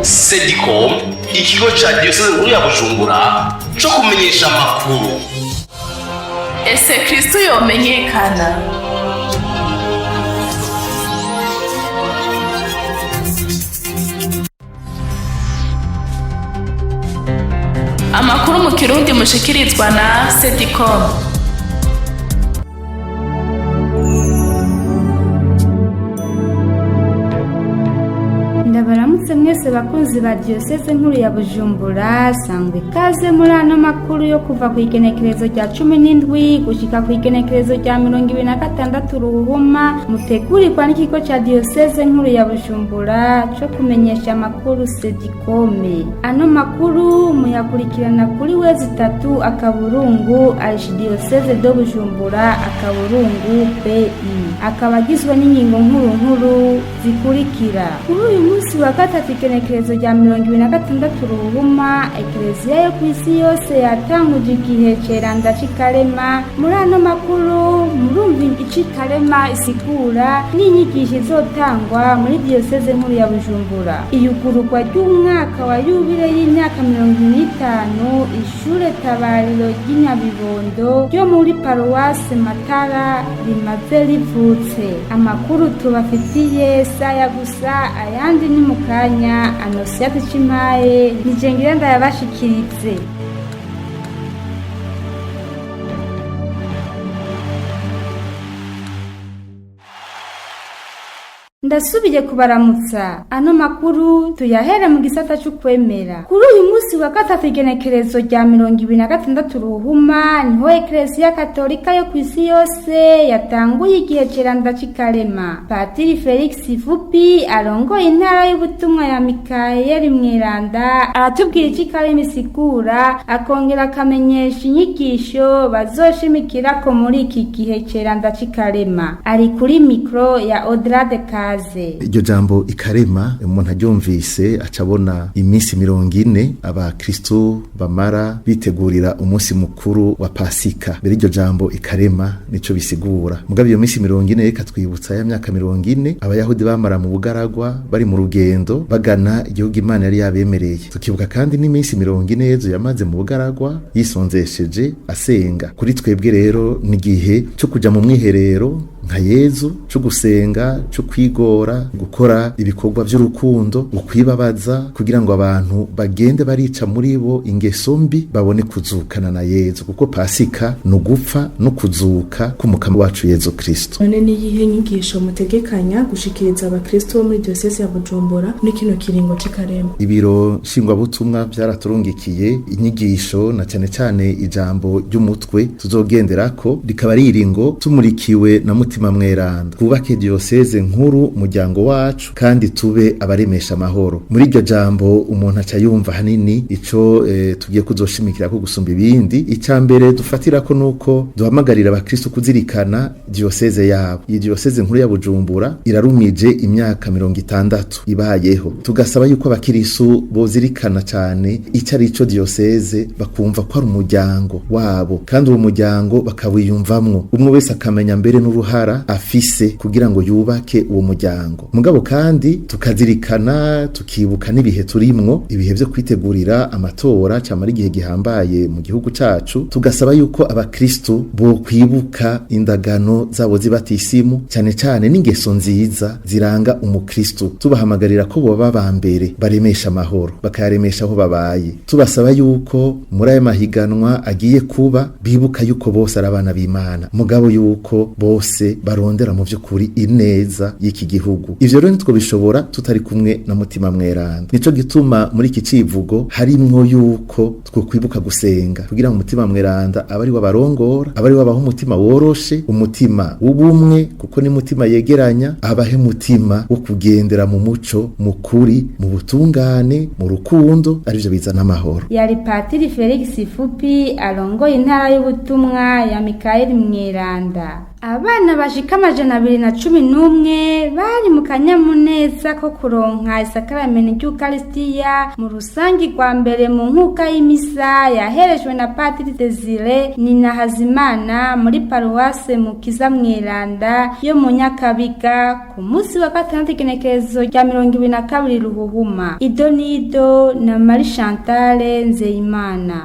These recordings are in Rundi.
Sedicom, ikigo ca diyoseze nkuru ya Bujumbura co kumenyesha amakuru. Ese Kristo yomenyekana? Amakuru mu Kirundi mushikirizwa na Sedicom. Ndabaramutse mwese bakunzi ba Diyoseze nkuru ya Bujumbura, sangwa ikaze muri ano makuru yo kuva ku igenekerezo rya 17 gushika ku igenekerezo rya 26 Ruhuma, mutegurirwa n'ikigo ca Diyoseze nkuru ya Bujumbura co kumenyesha amakuru Sedikome. Ano makuru muyakurikirana kuri wezi tatu akaburungu Archdiocese de Bujumbura akaburungu BI, akaba agizwe n'ingingo nkuru nkuru zikurikira. Kuri uyu munsi wa gatatu, igenekerezo rya 26 Ruhuma, Ekereziya yo ku isi yose yatanguje igihe ceranda c'ikarema. Muri ano makuru murumva ic'ikarema isigura n'inyigisho izotangwa muri Diyoseze nkuru ya Bujumbura. Iyugururwa ry'umwaka wa yubile y'imyaka 75 ishure tabariro ry'Inyabibondo ryo muri paruwasi Matara rimaze rivutse. Amakuru tubafitiye saya gusa, ayandi ni mu kanya. Anosiyate Cimaye nijengira ndayabashikirize. Ndasubiye kubaramutsa. Ano makuru tuyahere mu gisata c'ukwemera. Kuri uyu munsi wa gatatu, igenekerezo rya 26 Ruhuma, niho Ekereziya Katolika yo kw'isi yose yatanguye igihe ceranda c'ikarema. Patiri Felix Vupi arongoye intara y'ubutumwa ya Mikayeli Mweranda aratubwira ico ikarema isigura, akongera akamenyesha inyigisho bazoshimikirako muri iki gihe ceranda c'ikarema. Ari kuri mikro ya Odrade Kaze. Iryo jambo ikarema, umuntu aryumvise acabona iminsi 40 abakristo bamara bitegurira umunsi mukuru wa Pasika. Mbere iryo jambo ikarema nico bisigura. Mugabo iyo minsi 40 reka twibutsa ya myaka 40 abayahudi bamara mu bugaragwa bari mu rugendo bagana igihugu Imana yari yabemereye. Tukibuka kandi n'iminsi 40 Yezu yamaze mu bugaragwa yisonzesheje asenga. Kuri twebwe rero n'igihe cyo kuja mu mwiherero nka Yezu, cyo gusenga, cyo kwigora, gukora ibikorwa by'urukundo, ukwibabaza kugira ngo abantu bagende barica muri bo ingeso mbi babone kuzukana na Yezu, kuko Pasika ni ugupfa no kuzuka k'umukama wacu Yezu Kristo. None niyihe nyigisho mutegekanya gushikiriza abakristo bo muri Diyoseze ya Bujumbura muri kino kiringo c'ikarema? Ibiro nshingwabutumwa byaraturungikiye inyigisho na cyane cyane ijambo ry'umutwe tuzogenderako, rikaba riri ngo: tumurikiwe na Mutima Mweranda twubake diyoseze nkuru muryango wacu kandi tube abaremesha amahoro. Muri iryo jambo umuntu aca yumva hanini ico tugiye kuzoshimikira ko gusumba ibindi. Ica mbere dufatirako nuko duhamagarira abakristo kuzirikana diyoseze yabo. Iyi diyoseze nkuru ya Bujumbura irarumije imyaka 60 ibayeho. Tugasaba yuko abakirisu bozirikana cyane ico ari cyo diyoseze, bakumva ko ari umuryango wabo kandi uwo muryango bakawiyumvamwo, umwe wese akamenya mbere n'uruhara afise kugira ngo yubake uwo muryango. Mugabo kandi tukazirikana, tukibuka n'ibihe turimwo, ibihe vyo kwitegurira amatora camara igihe gihambaye mu gihugu cacu. Tugasaba yuko abakristo bo kwibuka indagano zabo zibatisimu, cyane cyane n'ingeso nziza ziranga umukristo. Tubahamagarira ko boba ba mbere baremesha amahoro, bakayaremesha aho babaye. Tubasaba yuko muri aya mahiganwa agiye kuba bibuka yuko bose ari abana b'Imana, mugabo yuko bose barondera mu vy'ukuri ineza y'iki gihugu. Ivyo rero nitwo bishobora tutari kumwe na Mutima Mweranda. Nico gituma muri iki civugo harimwo yuko twokwibuka gusenga kugira ngo Mutima Mweranda abe ari we abarongora, abe ari we abaha umutima woroshe, umutima w'ubumwe, kuko ni mutima yegeranya, abahe mutima wo kugendera mu muco, mu kuri, mu butungane, mu rukundo, arivyo bizana amahoro. Yari Patiri Felix Fupi arongoye intara y'ubutumwa ya Mikayeli Mweranda. Abana bashika 211 bari mu kanyamuneza ko kuronka isakaramento ry'Ukaristiya mu rusangi rwa mbere mu nkuka y'imisa yaherejwe na Padiri Desire Ninahazimana muri paruwase Mukiza Mweranda yo mu Nyakabiga ku munsi wa gatandatu igenekerezo rya 22 Ruhuhuma. Idonido na Marie Chantal Nzeyimana.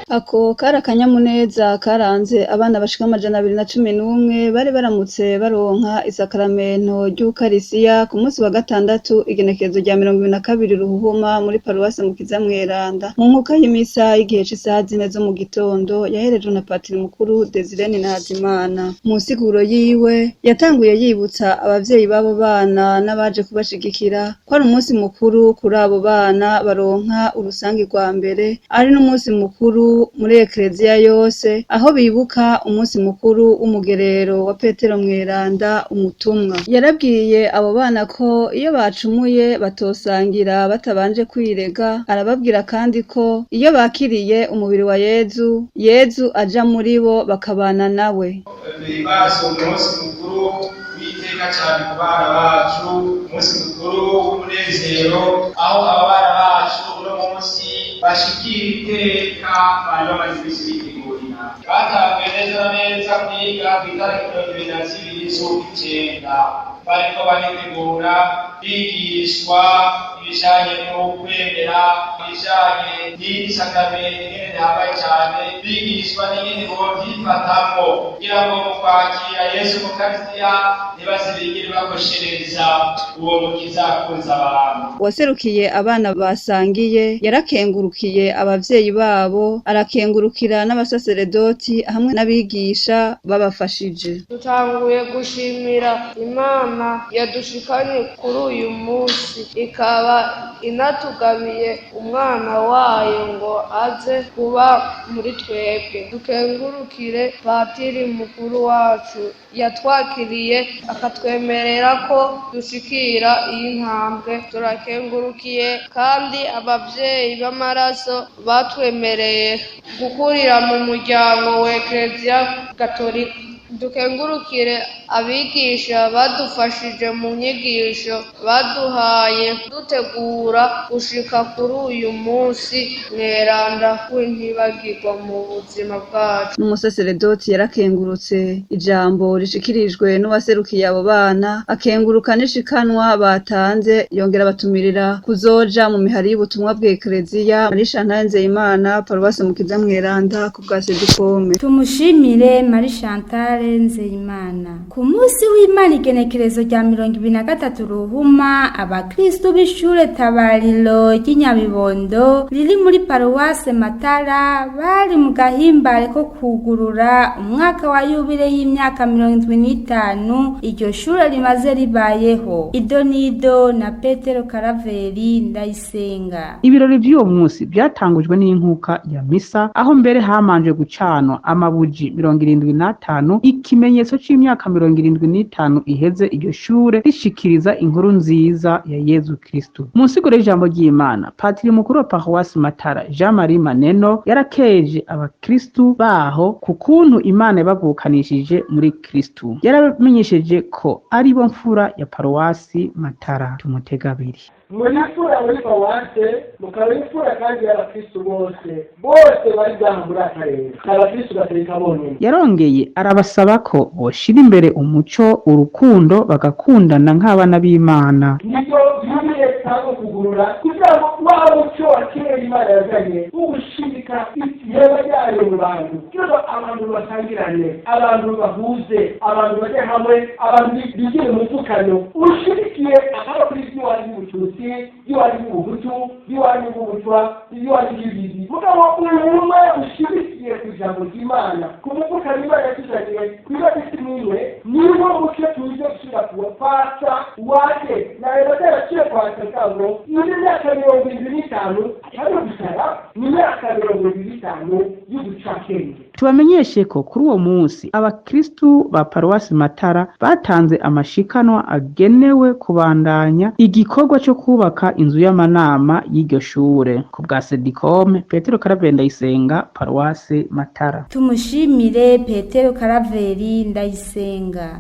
Ako kari akanyamuneza karanze abana bashika 211 bari baramutse baronka isakaramento ry'Ukarisiya ku munsi wa gatandatu igenekerezo rya 22 Ruhuhuma muri paruwasi Mukiza Mweranda mu nkuka y'imisa y'igihe c'isaha 4 zo mu gitondo yaherejwe na Patiri Mukuru Desire Ninahazimana. Mu nsiguro yiwe yatanguye yibutsa abavyeyi b'abo bana n'abaje kubashigikira ko ari umunsi mukuru kuri abo bana baronka urusangi rwa mbere, ari n'umunsi mukuru muri ekleziya yose aho bibuka umunsi mukuru w'umugerero wa Petero Mweranda umutumwa. Yarabwiye abo bana ko iyo bacumuye batosangira batabanje kwirega, arababwira kandi ko iyo bakiriye umubiri wa Yezu, Yezu aja muri bo bakabana nawe. Duhimbaze umunsi mukuru w'iteka cyane ku bana bacu, umunsi mukuru w'umunezero aho aba bana bacu uno munsi bashikira iteka bari bamaze iminsi bitegurira. Batanguye neza na neza kwiga kw'itariki 22 z'ukwicenda, bariko baritegura bigishwa ibijanye n'ukwemera, ibijanye n'isakramento ingene rihambaye cane, bigishwa n'ingene bovyifatamwo kugira ngo mu kwakira Yesu mu Ukaristiya ntibaze bigire bakoshereza uwo mukiza akunze abantu. Uwaserukiye abana basangiye yarakengurukiye abavyeyi babo, arakengurukira n'abasaseredoti hamwe n'abigisha babafashije. Dutanguye gushimira Imana yadushikanye kuri uyu munsi, ikaba inatugabiye umwana wayo ngo aze kuba muri twebwe. Dukengurukire Patiri Mukuru wacu yatwakiriye akatwemerera ko dushikira iyi ntambwe. Turakengurukiye kandi abavyeyi b'amaraso batwemereye gukurira mu muryango wa Ekleziya Gatolika. Dukengurukire abigisha badufashije mu nyigisho baduhaye dutegura gushika kuri uyu munsi mweranda w'intibagirwa mu buzima bwacu. N'umusaseredoti yarakengurutse ijambo rishikirijwe n'uwaserukiye abo bana, akenguruka n'ishikanwa batanze, yongera batumirira kuzoja mu mihari y'ubutumwa bw'Ekleziya. Marie Chantal Nzeyimana, paruwasi Mukiza Mweranda, ku bwa Sedikome. Tumushimire Marie Chantal Nzeyimana. Ku munsi w'Imana igenekerezo rya 23 Ruhuma, abakristu b'ishure Tabariro ry'Inyabibondo riri muri paruwase Matara bari mu gahimbare ko kugurura umwaka wa yubile y'imyaka 75 iryo shure rimaze ribayeho. Idonido na Petero Karaveri Ndayisenga. Ibirori by'uwo munsi byatangujwe n'inkuka ya misa, aho mbere hamanje gucanwa amabuji 75, ikimenyetso c'imyaka 75 iheze iryo shure rishikiriza inkuru nziza ya Yezu Kristu. Mu nsiguro y'ijambo ry'Imana, Patiri Mukuru wa Paruwasi Matara Jean Marie Maneno yarakeje abakristu baho ku kuntu Imana yabavukanishije muri Kristu. Yaramenyesheje ko ari bo mfura ya Paruwasi Matara. Tumutega abiri. Muri mfura muri paruwase, mukaba imfura kandi y'abakristu bose bose bari ngaha muri akarere, abakristu gatolika bonyene. Yarongeye arabasaba ko boshira imbere umuco, urukundo, bagakundana nk'abana b'Imana. Niyo yubile cyangwa kugurura kugira ngo wa muco wa kera Imana yazanye ugushimika ihema ryayo mu bantu, kugira ngo abantu basangirane, abantu bahuze, abantu baje hamwe, abantu bigire umuvukano ushirikiye akaba kuri iby'iwanyu y'ubututsi, iby'iwanyu y'ubuhutu, iby'iwanyu y'ubutwa, iby'iwanyu y'ibindi. Mugabo ubumwe ushirikiye ku ijambo ry'Imana, ku muvukano Imana yatuzaniye, ku ibadisi mwiwe, niwo muco tuje gusubira kuwafata waje nawe bataraciye kwaka ngo muri myaka 75 50 no gusara, ni imyaka 75 y'ugucakenge. Tubamenyeshe ko kuri uwo munsi abakristu ba paruwasi Matara batanze amashikanwa agenewe kubandanya igikorwa cyo kubaka inzu y'amanama y'iryo shure. Ku bwa Sedikome, Petero Karaveri Ndayisenga, paruwasi Matara. Tumushimire Petero Karaveri Ndayisenga.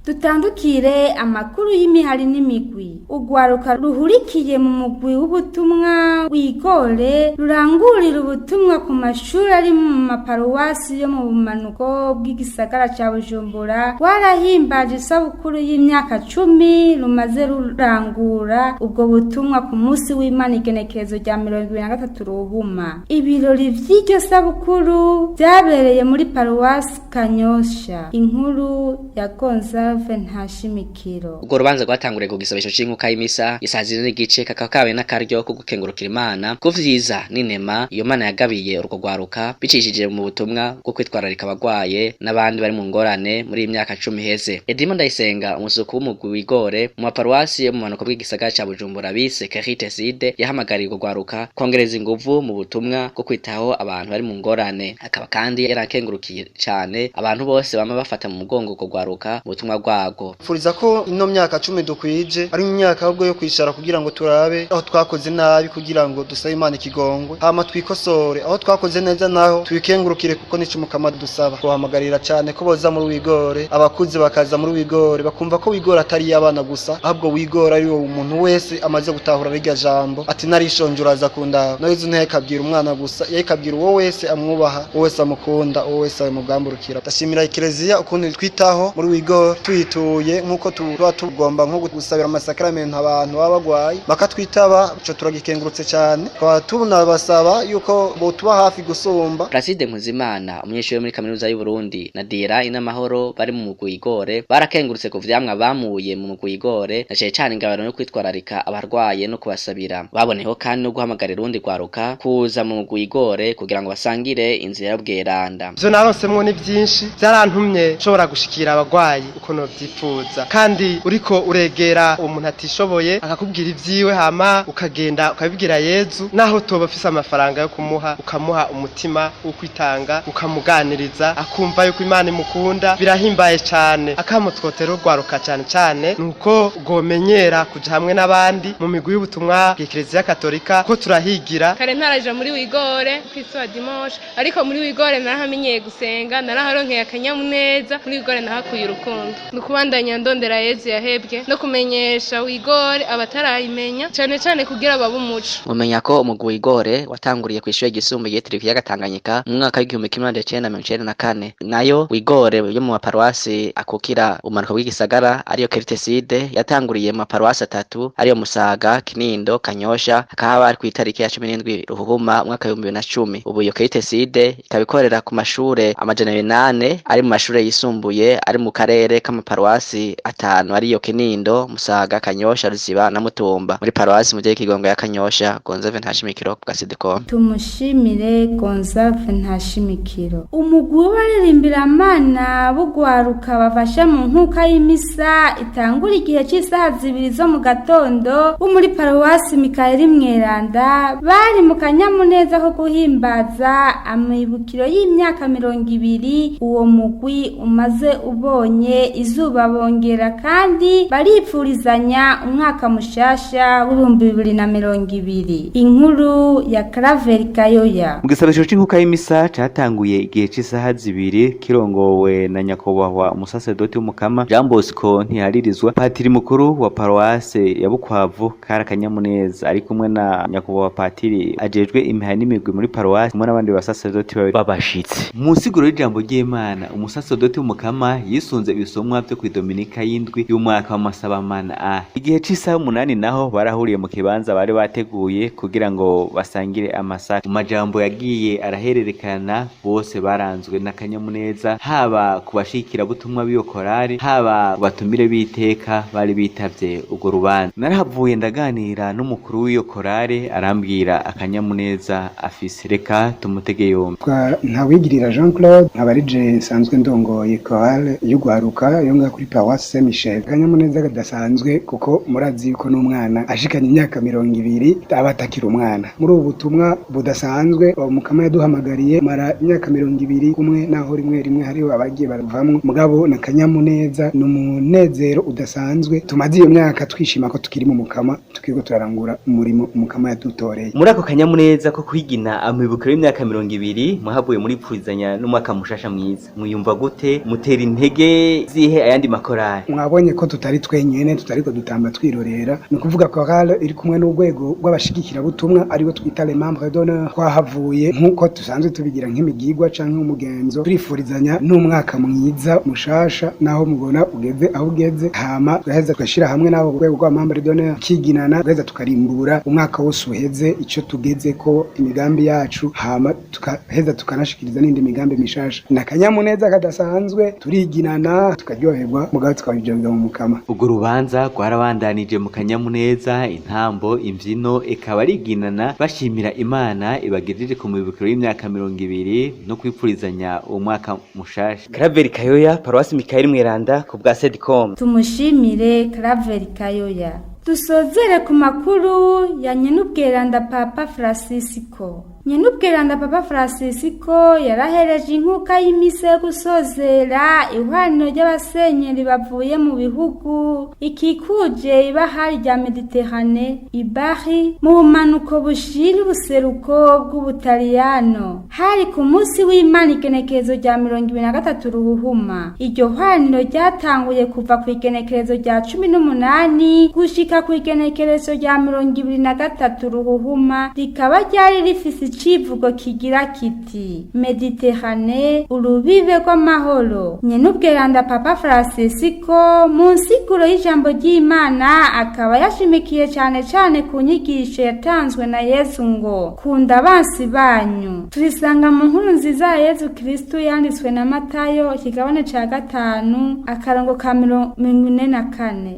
Dutandukire amakuru y'imihari n'imigwi. Ugwaruka ruhurikiye mu mugwi w'ubutumwa wigore rurangurira ubutumwa ku mashuri ari mu maparuwasi yo mu bumanuko bw'igisagara ca Bujumbura rwarahimbaje isabukuru y'imyaka 10 rumaze rurangura ubwo butumwa ku munsi w'Imana igenekerezo rya 2023 Ruhuma. Ibirori vy'iryo sabukuru vyabereye muri paruwasi Kanyosha. Inkuru ya Gonzalve Ntashimikiro. Ubwo rubanza rwatanguriye ku gisabisho c'inkuka y'imisa isaha 4:15, kakaba kabaye n'akaryo ko gukengurukira Imana ku vyiza n'inema iyo Mana yagabiye urwo rwaruka bicishije mu butumwa bwo kwitwararika abagwaye n'abandi bari mu ngorane muri iyi myaka 10 iheze. Edimo Ndayisenga, umusuku w'umugwi wigore mu maparuwasi yo mu manuko bw'igisagara ca Bujumbura bise Caritas Side, yahamagariye urwo rwaruka kongereza inguvu mu butumwa bwo kwitaho abantu bari mu ngorane. Akaba kandi yarakengurukiye cane abantu bose bama bafata mu mugongo urwo rwaruka mu butumwa bwarwo. Furiza ko ino myaka 10 dukwije ari imyaka ahubwo yo kwicara kugira ngo turabe aho twakoze nabi, kugira ngo dusabe Imana ikigongwe, hama twikosore aho twakoze neza naho twikengurukire, kuko nico Mukama dusaba. Tuhamagarira cyane ko boza muri wigore, abakuze bakaza muri wigore, bakumva ko wigore atari y'abana gusa, ahubwo wigore ari uwo umuntu wese amaze gutahura rirya jambo ati narishonje uraza kundaba. No Yezu ntiyakabwira umwana gusa, yakabwira uwo wese amwubaha, uwo wese amukunda, uwo wese amugamburukira. Ndashimira Eklezia ukuntu twitaho muri wigore, twituye nkuko tuba tugomba nko gusabira amasakramentu abantu baba bagwaye bakatwitaba, ico turagikengurutse cyane. Tukaba tunabasaba yuko botuba hafi gusumba. Placide Nkuzimana, umunyeshuri wo muri kaminuza y'u Burundi, na Dira Inamahoro bari mu mugwi wigore barakengurutse ku vyamwa bamuye mu mugwi wigore, na cane cane ingabano yo kwitwararika abarwaye no kubasabira. Baboneyeho kandi no guhamagarira urundi rwaruka kuza mu mugwi wigore kugira ngo basangire inzira y'ubweranda. Ivyo naronsemwo ni vyinshi, vyarantumye nshobora gushikira abagwayi uko novyipfuza, kandi uriko uregera umuntu atishoboye akakubwira ivyiwe, hama ukagenda ukabibwira Yezu, naho toba ufise amafaranga yo kumuha, ukamuha umutima wo kwitanga, ukamuganiriza akumva yuko Imana imukunda, birahimbaye cane. Akamo twotera urwaruka cane cane nuko rwomenyera kuja hamwe n'abandi mu migwi y'ubutumwa bw'Eklezia Katolika, ko turahigira. Kare ntaraja muri wigore kwitwa dimanche, ariko muri wigore narahamenyeye gusenga, naraharonkeye akanyamuneza, muri wigore nahakuye urukundo. Nukubandanya ndondera Yezu yahebwe no kumenyesha wigore abatarayimenya, cane cane kugira babe umuco. Mumenya ko umugwi wigore watanguriye kw'ishure ryisumbuye ryitiriwe ikiyaga Tanganyika mu mwaka w'1994. Nayo wigore yo mu maparuwasi akukira umanuko bw'igisagara ariyo Caritas Side yatanguriye mu maparuwasi 3 ariyo Musaga, Kinindo, Kanyosha, hakaba ari kw'itariki ya 17 Ruhuhuma umwaka w'2010. Ubu iyo Caritas Side ikaba ikorera ku mashure 800 ari mu mashure yisumbuye ari mu karere k'amaparuwasi 5 ariyo Kinindo, Musaga, Kanyosha, Ruziba na Mutumba. Muri paruwasi mu Kigongo ya Kanyosha, Gonzalve Ntashimikiro ku Gasidikome. Tumushimire Gonzalve Ntashimikiro. Umugwi w'abaririmbira-Mana b'ugwaruka bafasha mu nkuka y'imisa itangura igihe c'isaha 2 zo mu gatondo wo muri paruwasi Mikayeli Mweranda bari mu kanyamuneza ko guhimbaza amibukiro y'imyaka 20 uwo mugwi umaze ubonye izuba, bongera kandi baripfurizanya umwaka mushasha w'2020. Inkuru ya Claver Kayoya. Mu gisabisho c'inkuka y'imisa catanguye igihe c'isaha 2 kirongowe na nyakubahwa umusasedoti w'umukama Jean Bosco Ntiharirizwa, patiri mukuru wa paruwase ya Bukwavu kari akanyamuneza, ari kumwe na nyakubahwa patiri ajejwe imihana n'imigwi muri paruwase kumwe n'abandi basasedoti babiri babashitsi. Mu nsiguro y'ijambo ry'Imana, umusasedoti w'umukama yisunze ibisomwa vyo kw'idominika y'indwi y'umwaka w'amasabamana A. Igihe c'isaha 8 naho barahuriye mu kibanza bari bateguye kugira ngo basangire amasaka. Mu majambo yagiye arahererekana bose baranzwe n'akanyamuneza, haba ku bashikira butumwa b'iyo korari, haba ku batumire b'iteka bari bitavye urwo rubanza. Narahavuye ndaganira n'umukuru w'iyo korari, arambwira akanyamuneza afise. Reka tumutege yombi. Ntawigirira Jean Claude, nkaba ari je nsanzwe ndongoye korale y'ugwaruka yo ngaha kuri Paroisse Saint Michel. Akanyamuneza kadasanzwe kuko murazi yuko n'umwana ashikanye imyaka 20 aba atakiri umwana. Muri ubu butumwa budasanzwe Mukama yaduhamagariye mara imyaka 20 kumwe, naho rimwe rimwe hariho abagiye baravamwo, mugabo na kanyamuneza ni umunezero udasanzwe. Tumaze iyo myaka twishima ko tukiri mu Mukama, tukiriko turarangura umurimo Umukama yadutoreye. Muri ako kanyamuneza ko kwigina amibukiro y'imyaka 20 muhavuye muri pfurizanya n'umwaka mushasha mwiza, mwiyumva gute? Mutera intege zihe ayandi makorali? Mwabonye ko tutari twenyene, tutariko dutamba twirorera. Ni ukuvuga chorale iri kumwe n'urwego rw'abashigikirabutumwa, aribo twita les membres d'honneur. Twahavuye nk'uko dusanzwe tubigira nk'imigigwa canke umugenzo, turifurizanya n'umwaka mwiza mushasha, naho mubona ugeze aho ugeze. Hama tugaheza tugashira hamwe n'abo rwego rwa membres d'honneur, kiginana, tugaheza tukarimbura umwaka wose uheze, ico tugeze ko imigambi yacu, hama tukaheza tukanashikiriza n'indi migambi mishasha. Na kanyamuneza kadasanzwe, turiginana tukaryoherwa, mugabo tukabijabira mu Mukama. Urwo rubanza rwarabandanije mu kanyamuneza, intambo, imbyino, ikaba ariginana bashimira Imana ibagejeje ku mibukiro y'imyaka 20 no kwipfurizanya umwaka mushasha. Claver Kayoya, Paroisse Mikael Mweranda, ku bwa Sedicom. Tumushimire Claver Kayoya. Dusozere ku makuru ya nyenubweranda Papa Francisco. Nyenubweranda Papa Francisco yarahereje inkuka y'imise yo gusozera ihwaniro ry'abasenyeri bavuye mu bihugu ikikuje ibahari rya Mediterane ibari mu bumanuko bushira ubuseruko bw'Ubutaliyano. Hari ku munsi w'Imana igenekerezo rya 23 Ruhuhuma. Iryo hwaniro ryatanguye kuva ku igenekerezo rya 18 gushika ku igenekerezo rya 23 Ruhuhuma, rikaba ryari rifise icivugo kigira kiti: Mediterane, urubibe rw'amahoro. Nyenubweranda Papa Francisco mu nsiguro y'ijambo ry'Imana akaba yashimikiye cane cane ku nyigisho yatanzwe na Yesu ngo: kunda abansi banyu. Turisanga mu nkuru nziza ya Yesu Kristo yanditswe na Matayo, ikigabane ca 5 akarongo ka 44.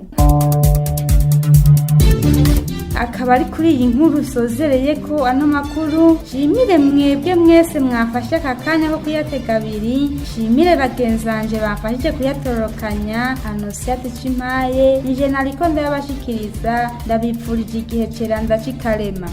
Akaba ari kuri iyi nkuru sozereye ko ano makuru. Shimire mwebwe mwese mwafashe aka kanya ko kuyatega abiri, shimire bagenzanje bamfashije kuyatororokanya. Anosiyate Cimaye nije nariko ndayabashikiriza, ndabipfurije igihe ceranda c'ikarema.